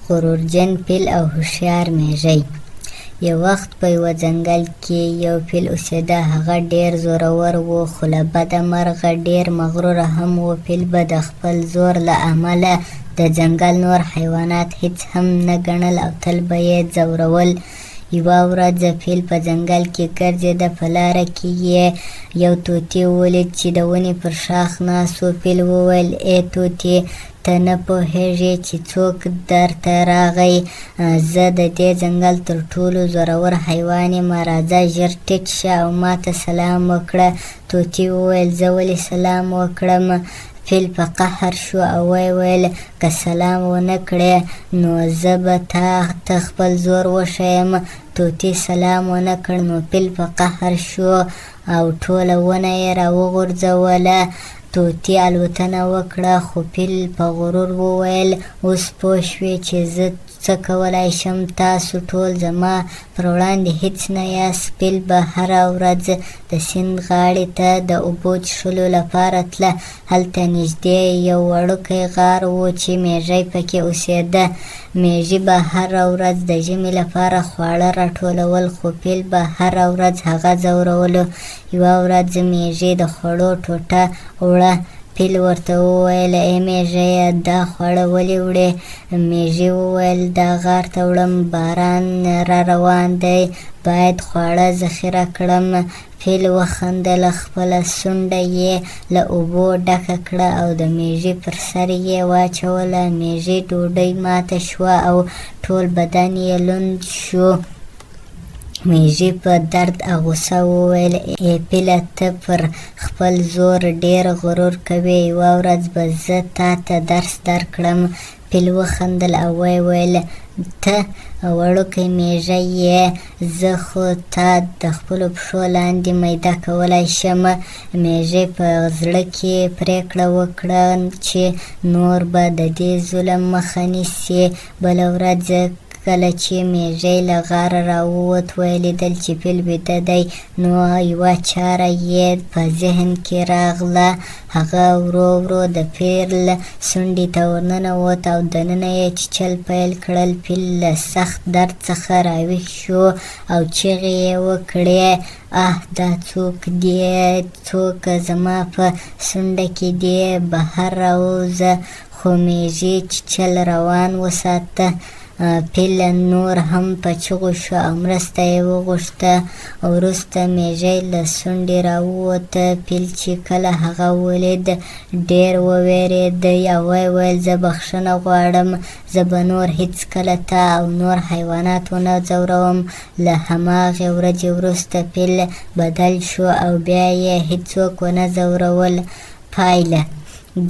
غرورجن فیل او هوښیار میږی. یو وخت په یوه ځنګل کې یو فیل اوسېده. هغه ډېر زورور و، خو له بده مرغه ډېر مغروره هم و. فیل به د خپل زور له امله د ځنګل نور حیوانات هیڅ هم نه ګڼل او تل به یې ځورول. یوه ورځ فیل په ځنګل کې ګرځېده. په لاره کې یې یو طوطي ولید چې د ونې پر ښاخ ناست و. فیل وویل: ای طوطي، ته نه پوهېږې چې څوک درته راغی؟ زه د دې ځنګل تر ټولو زورور حیوان یم. راځه، ژر ټیټ شه او ماته سلام وکړه. طوطي وویل: زه ولې سلام وکړم؟ فیل په قهر شو او ویې ویل: که سلام ونه کړې، نو زه به تا ته خپل زور وښیم. طوطي سلام ونه کړ، نو فیل په قهر شو او ټوله ونه یې راوغورځوله. طوطي الوتنه وکړه، خو فیل په غرور وویل: اوس پوه شوې چې زه څه کولای شم؟ تاسو ټول زما پر وړاندې هیڅ نه یاست. فیل به هره ورځ د سیند غاړې ته د اوبو څښلو لپاره تله. هلته نږدې یو وړوکی غار و چې میږی پکې اوسېده. میږي به هره ورځ د ژمي لپاره خواړه راټولول، خو فیل به هره ورځ هغه ځورولو. یوه ورځ میږي د خوړو ټوټه وړه. فیل ورته وویل: ای میږیه، دا خواړه ولې وړې؟ میږي وویل: دا غار ته وړم، باران را روان دی، باید خواړه ذخیره کړم. فیل وخندل، خپله سونډه یې له اوبو ډکه کړه او د میږي پر سر یې واچوله. میږي ډوډۍ ماته شوه او ټول بدن یې لوند شو. میږي په درد او غوسه وویل: ای فیله، ته پر خپل زور ډېر غرور کوې. یوه ورځ به زه تا ته درس درکړم. فیل وخندل او ویې ویل: ته وړوکی میږی یې، زه خو تا د خپلو پښو لاندې میده کولای شم. میږي په زړه کې پرېکړه وکړه چې نور به د دې ظلم مخه نیسي. بله ورځ کله چې میږی له غاره راووت، ویې لیدل چې فیل ویده دی، نو یوه چاره یې په ذهن کې راغله. هغه ورو ورو د فیل سونډې ته ورننوت او دننه یې چیچل پیل کړل. فیل له سخت درد څخه راویښ شو او چیغې یې وکړې: اه، دا څوک دی؟ څوک زما په سونډه کې دی؟ بهر راووځه! خو میږي چیچل روان وساته. فیل نور هم په چیغو شو او مرسته یې وغوښته. وروسته میږی له سونډې راووت. فیل چې کله هغه ولید، ډېر ووېرېد او ویې ویل: زه بخښنه غواړم، زه به نور هیڅکله تا او نور حیوانات ونه ځوروم. له هماغې ورځې وروسته فیل بدل شو او بیا یې هیڅوک ونه ځورول. پایله: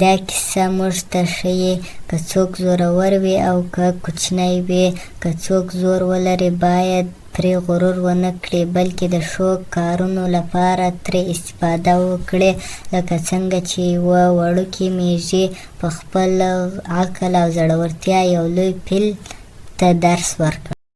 دا کیسه موږ ته ښيي، که څوک زورور وي او که کوچنی وي، که څوک زور ولري، باید پرې غرور ونه کړي، بلکې د ښو کارونو لپاره ترې استفاده وکړي، لکه څنګه چې یوه وړوکي میږي په خپل عقل او زړورتیا یو لوی فیل ته درس ورکړ.